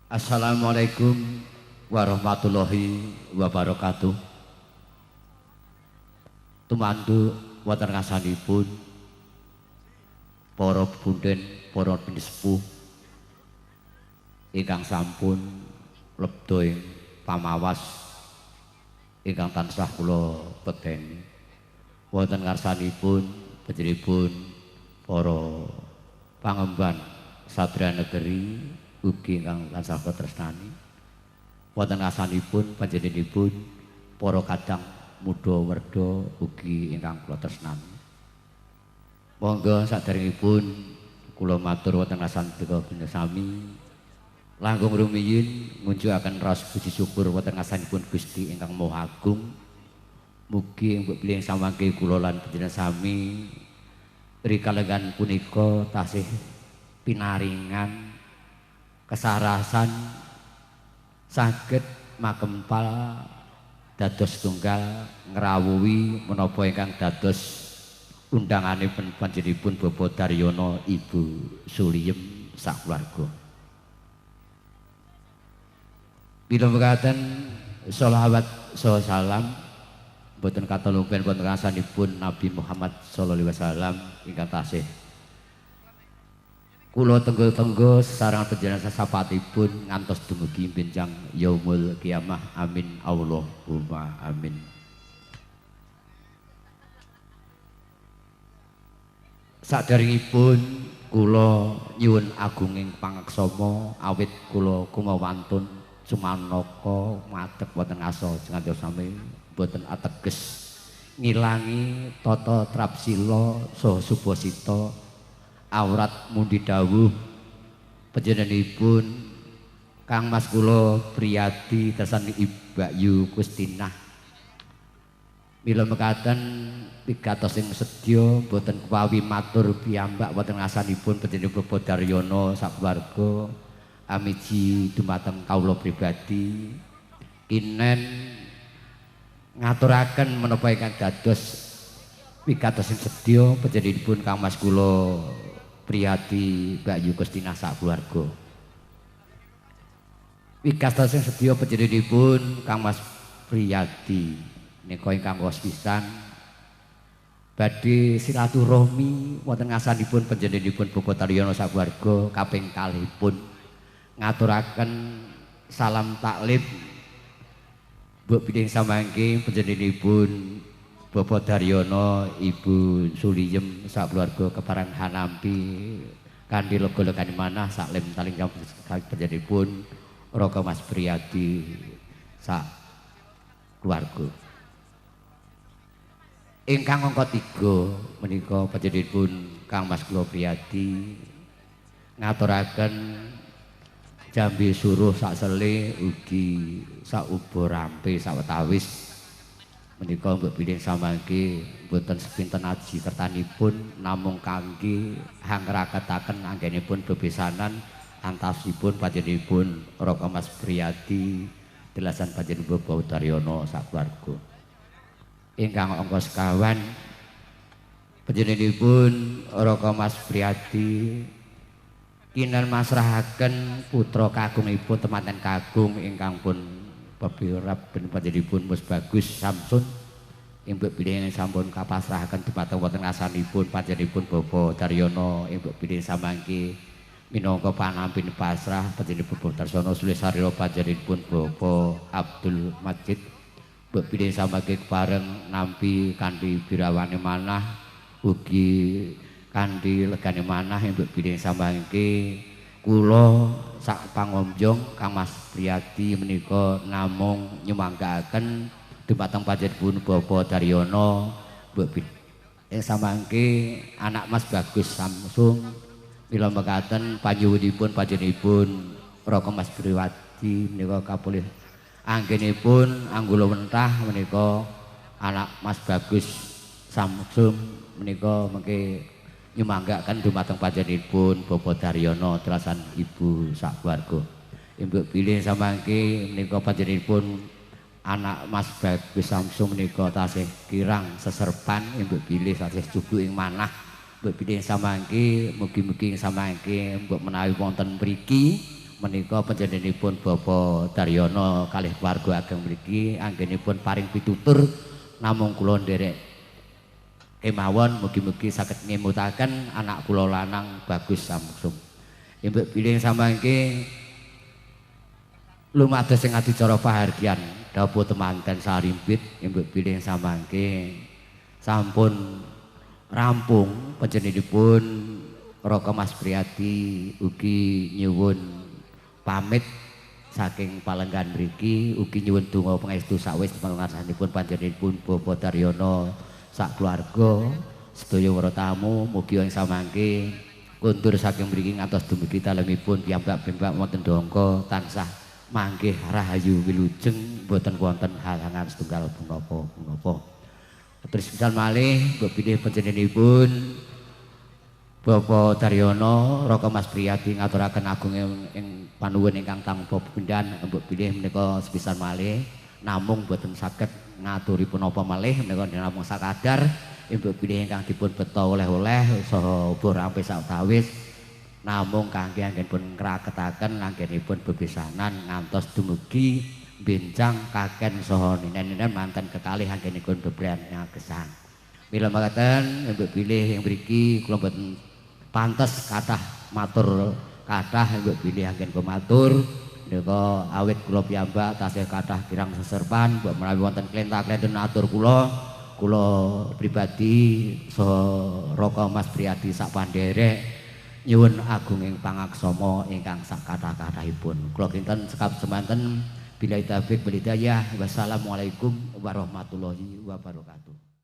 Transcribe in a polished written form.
Assalamualaikum warahmatullahi wabarakatuh. Tumandu wonten ngasanipun para punden, para pinisepuh ingkang sampun lebda ing pamawas ingkang tansah kula peteni. Wonten ngarsanipun panjenenganipun para pangemban satria negeri ugi ingkang tansah kula tresnani. Wonten ngarsanipun panjenenganipun para kadang muda werda ugi ingkang kula tresnani. Monggo saderengipun kula matur wonten ngarsanipun sami langkung rumiyin ngunjukaken raos puji syukur wonten ngarsanipun Gusti ingkang Maha Agung. Mugi mbok pilih samangke kula lan panjenengan sami rikalengan punika tasih pinaringan kesarasan saged makempal dados tunggal ngrawuhi menapa ingkang dados undanganipun panjenenganipun Bapak Daryono Ibu Suliyem sakeluarga. Bila mekaten sholawat saha salam boten katalumpen wonten ngarsanipun Nabi Muhammad sallallahu alaihi wasallam ingkang tasih kula tenggo-tenggo sareng panjenengan sasapatipun ngantos dumugi benjang yaumul kiamah. Amin Allahumma amin. Saderengipun kula nyuwun agunging pangaksama awit kula kumawantun sumanaka madhep wonten ngasa ngantos sami boten ateges ngilangi tata trapsila saha subasita awrat mundi dawuh panjenenganipun Kang Mas kula Priyadi tersani Ibu Kustinah. Mila mekaten pigatos sing sedya boten kepawi matur piyambak wonten ngarsanipun panjenengan Bapak Daryono sakeluarga amiji dumateng kawula pribadi kinen ngaturaken menapa ingkang dados pigatos sing sedya panjenenganipun Kang Mas kula Priyadi Mbak Yu Kustinah sakeluarga. Pigatos sing sedya panjenenganipun Kang Mas Priyadi nika ingkang wos pisan badhe silaturahmi wonten ngarsanipun panjenenganipun Bapak Daryono sakeluarga kaping kalihipun ngaturaken salam taklif mbok pilih samangke panjenenganipun Bapak Daryono Ibu Suliyem sakeluarga kepareng hanampi kanthi lega-legane manah saklem saling panjenenganipun Raka Mas Priyadi sak keluarga. Ingkang angka 3 menika panjenenganipun Kang Mas kula Priyadi ngaturaken jambi suruh sak sele ugi sak uba rampe sawetawis menika mbok pilih samangke mboten sepinten aji kertanipun namung kangge hangraketaken anggenipun bebesanan antasipun panjenenganipun Raka Mas Priyadi delasan panjenengan Bapak Daryono sakeluarga. Ingkang angka sekawan panjenenganipun Raka Mas Priyadi kinten masrahaken putra kagungipun temanten kagung ingkang pun pepirap ben panjenenganipun Mus Bagus Samsun ing mbok bilih sampun kapasrahaken dumateng wonten ngarsanipun panjenenganipun Bapak Daryono ing mbok bilih samangke minangka panampin pasrah panjenenganipun Bapak Darsono Sulih panjenenganipun Bapak Abdul Majid mbok bilih samangke kepareng nampi kanthi birawane manah ugi kanthi legane manah mbok bilih samangke kula sak pangomjong Kang Mas Priyadi menika namung nyumanggaaken dumateng panjenenganipun Bapak Daryono mbok bilih samangke anak Mas Bagus Samsung mila mekaten panyuwunipun panjenenganipun Raka Mas Priyadi menika kapulih anggenipun anggula wentah menika anak Mas Bagus Samsung menika mengke nyumanggaaken dumateng panjenenganipun Bapak Daryono telasan Ibu sakeluarga. Mbok bilih samangke menika panjenenganipun anak Mas Bagus Samsung menika tasih kirang seserpan mbok bilih tasih jugu ing manah. Mbok bilih samangke mugi-mugi samangke mbok menawi wonten mriki menika panjenenganipun Bapak Daryono kalih keluarga ageng mriki anggenipun paring pitutur namung kula nderek kemawon mugi-mugi saged ngemutaken anak kula lanang Bagus Samsung. Imbek bilih samangke lumados sing adicara pahargyan dawuh temanten sarimpit imbek bilih samangke sampun rampung panjenenganipun Raka Mas Priyadi ugi nyuwun pamit saking palenggan mriki ugi nyuwun donga pangestu sawis pangarsanipun panjenenganipun Bapak Daryono sak keluarga sedaya para tamu mugi ing samangke kundur saking mriki ngantos dumugi dalemipun piyambak-piyambak wonten Dongko tansah manggih rahayu wilujeng boten wonten halangan setunggal punapa-punapa. Terus pisan malih mbok bilih panjenenganipun Bapak Daryono Raka Mas Priyadi ngaturaken agung ing panuwun ingkang tanpa pepindhan mbok bilih menika sepisan malih namung boten saged ngaturi punapa malih menika namung sakadar mbok bilih ingkang dipun beta oleh-oleh saha ubuh rampe sawetawis namung kangge anggenipun ngraketaken anggenipun bebesanan ngantos dumugi benjang kaken saha ninen-ninen manten kekalih anggenipun bebrayan gesang. Mila makaten mbok bilih ing mriki kula mboten pantes kathah matur kathah mbok bilih anggen matur nika awit kula piyambak tasih kathah kirang seserpan mbok menawi wonten klenta-klenten atur kula kula pribadi saha Raka Mas Priyadi sak pandherek nyuwun agunging pangaksama ingkang sak kathah-kathahipun. Kula kinten sekap semanten billahi taufik wal hidayah. Wassalamualaikum warahmatullahi wabarakatuh.